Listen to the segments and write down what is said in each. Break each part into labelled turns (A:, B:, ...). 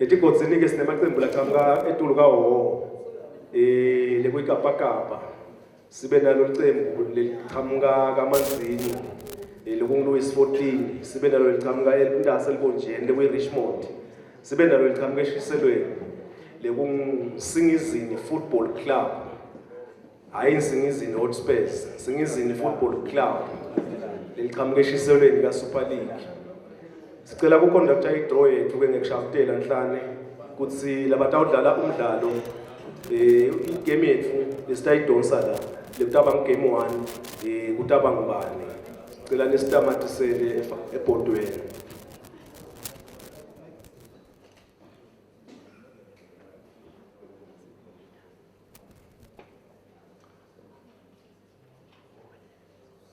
A: Etigodzini-ke sinemacembu lachamuka etulu kaHhohho lekuyikapakapa. Sibe nalo licembu lelichamuka kaManzini lokungu-Louis 14, sibe nalo lichamuka eNtasi eLibonjeni lekuyi-Richmond, sibe nalo lichamuka eShiselweni lekunguSingizini Football Club. Hhayi iNsingizini Hotspurs, Nsingizini Football Club lelichamuka eShiselweni ka-Super League. Sicela ku-conductor i-draw yethu ke ngekushafutela Nhlane kutsi labatawudlala umdlalo igame yetfu lesitayidonsa la lekutaba ngugame 1 kutaba ngubani. Sicela nisitamatisele ebhodweni.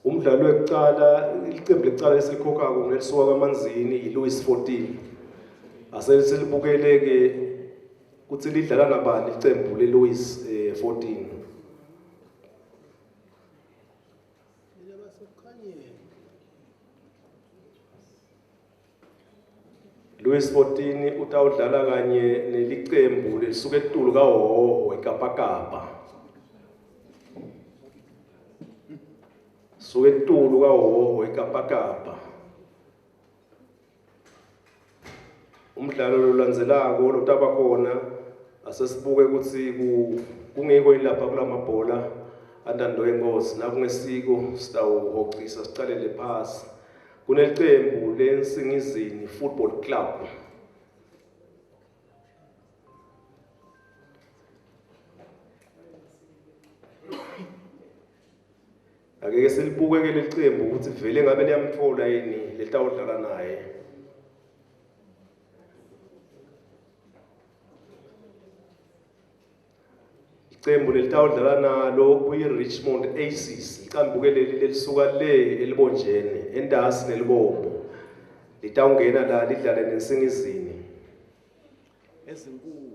A: Umdlalo wekucala licembu lekucala lesilikhokhako ngelisuka kaManzini yiLouis 14. Ase silibukele ke kutsi lidlala nabani licembu leLouis 14. Louis 14 utawudlala kanye nelicembu lelisuka etulu kaHhohho eKapakapa. Suka etulu kaHhohho eKapakapa. Umdlalo lolandzelako lotaba khona asesibuke kutsi kungiko yini lapha kulamabhola antando yenkosi nakungesiko sitawuhocisa sicalele phasi. Kunelicembu leNsingizini Football Club. Ake silibuke ke lelicembu ukuthi vele ngabe liyamthola yini letawudlala naye. Icembu lelitawudlala nalo kuyi-Richmond Aces, licambu-ke leli lelisuka le eLibonjeni, entasi neLibombo. Litawungena la lidlale neNsingizini.
B: Ezinkulu.